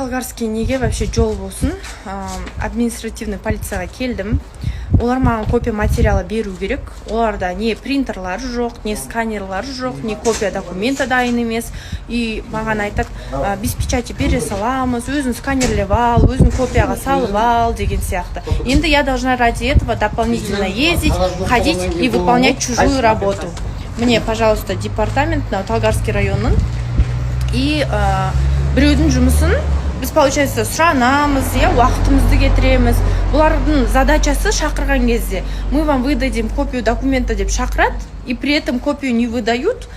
Талгарский неге вообще жол болсын, административный полицияға келдім. Олар маған копия материала беру керек. Оларда не принтерлар жоқ, не сканерлар жоқ, не копия документа дайын емес. И маған айтады: «Без печати бере саламыз, өзің сканерлеп ал, өзің копияға салып ал» деген сияқты. Енді я должна ради этого дополнительно ездить, ходить и выполнять чужую работу. Мне, пожалуйста, департамент мынау Талгарский районның. И біреудің жұмысын біз, получается, сұранамыз, иә, уақытымызды кетіреміз. Бұлардың задачасы шақырған кезде «мы вам выдадим копию документа» деп шақырады, и при этом копию не выдают.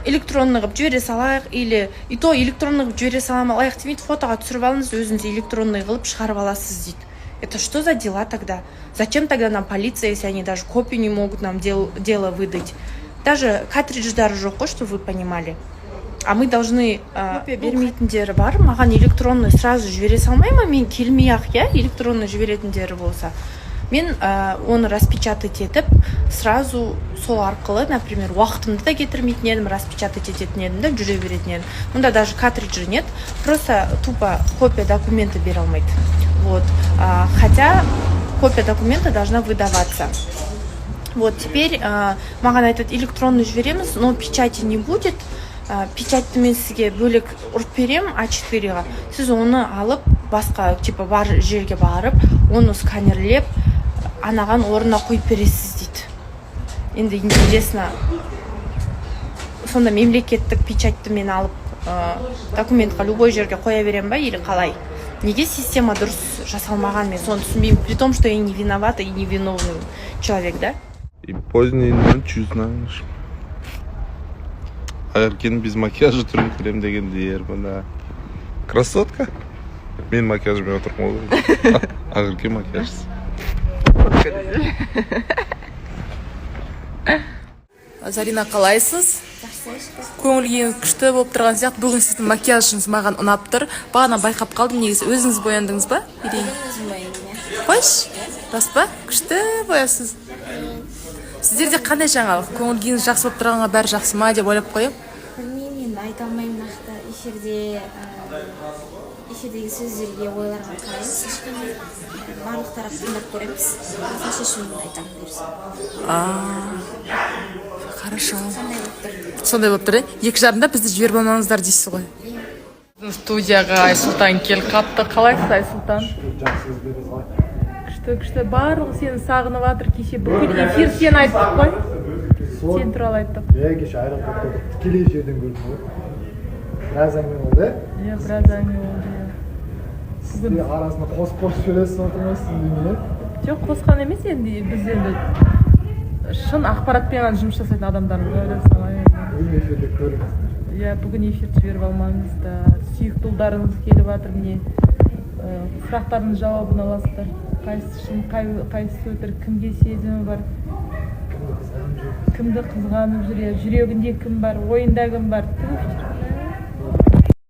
Электронный қылып жібере салайық или и то электронный қылып жібере салайық демейді, «фотоға түсіріп алыңыз, өзіңіз электронный қылып шығарып аласыз» дейді. Это что за дела тогда? Зачем тогда нам полиция, если они даже копию не могут нам дело выдать? Даже картридждары жоқ қой, чтобы вы понимали. А мы должны копия бермейтіндері бар. Маған электронный сразу жібере салмай ма, мен келмей ақ, иә? Электронный жіберетіндері болса, мен оны распечатать етіп, сразу сол арқылы, например, уақытымды да кетірмейтін едім, распечатать ететін едім да, жүре беретін едім. Мұнда даже картриджі нет, просто тупо копия документа бере алмайды. Вот, хотя копия документа должна выдаваться. Вот теперь маған айтады: «Электронный жібереміз, но печати не будет. Печатьті мен сізге бөлек ұрып беремін А4-ға, сіз оны алып, басқа типа бар жерге барып, оны сканерлеп, анаған орнына қойып бересіз» дейді. Енді интересно, сонда мемлекеттік печатьті мен алып, документқа любой жерге қоя беремін ба или қалай? Неге система дұрыс жасалмаған, мен соны түсінбеймін, при том что я не виновата и не виновный человек да. И поздней ночью, знаешь. Ақеркенің без макияжа түрін көремін дегендер мына. Красотка. Мен макияжбен отырмын ғой. Ақерке макияжсыз. Фотка десе. Зарина, қалайсыз? Көңіл күйіңіз күшті болып тұрған сияқты. Бүгін сіздің макияжыңыз маған ұнап тұр. Бағана байқап қалдым негізі. Өзіңіз бояндыңыз ба или? Өзім бояндым, иә. Қойшы, рас па? Күшті боясыз. Сіздерде қандай жаңалық? Көңіл күйіңіз жақсы болып тұрғанға бәрі жақсы ма деп ойлап қоямын. Білмеймін, енді айта алмаймын нақты. Эфирде эфирдегі сөздерге, ойларға қараймыз кішкене. Барлық тарапты тыңдап көреміз, сосын шешімімді айтамын бұйырса. Хорошо. Сондай болып тұр. Сондай болып тұр, иә. 2:30-да бізді жіберіп алмаңыздар дейсіз ғой. Студияға Айсұлтан келіп қапты. Қалайсыз, Айсұлтан? Күшті, күшті. Барлығы сені сағынып жатыр. Кеше бүкіл эфир сені айттық қой, сен туралы айттық. Иә, кеше аэропортта отырып, тікелей эфирден көрдім ғой. Біраз әңгіме болды, иә? Иә, біраз әңгіме болды, иә. Сіз де арасында қосып қосып жібересіз, отырмайсыз үндемей, иә? Жоқ, қосқан емес. Енді біз енді шын ақпаратпен ғана жұмыс жасайтын адамдармыз ғой, ойлап салайын енді. Бүгін эфирде көріңіздер. Иә, бүгін эфирді жіберіп алмаңыздар. Сүйікті ұлдарыңыз келіп жатыр, міне. Сұрақтардың жауабын аласыздар: қайсысы шын, қайсысы өтірік, кімге сезімі бар, Кімді қызғанып жүр? Кімді қызғанып жүр, иә, жүрегінде кім бар, ойында кім бар. Ту.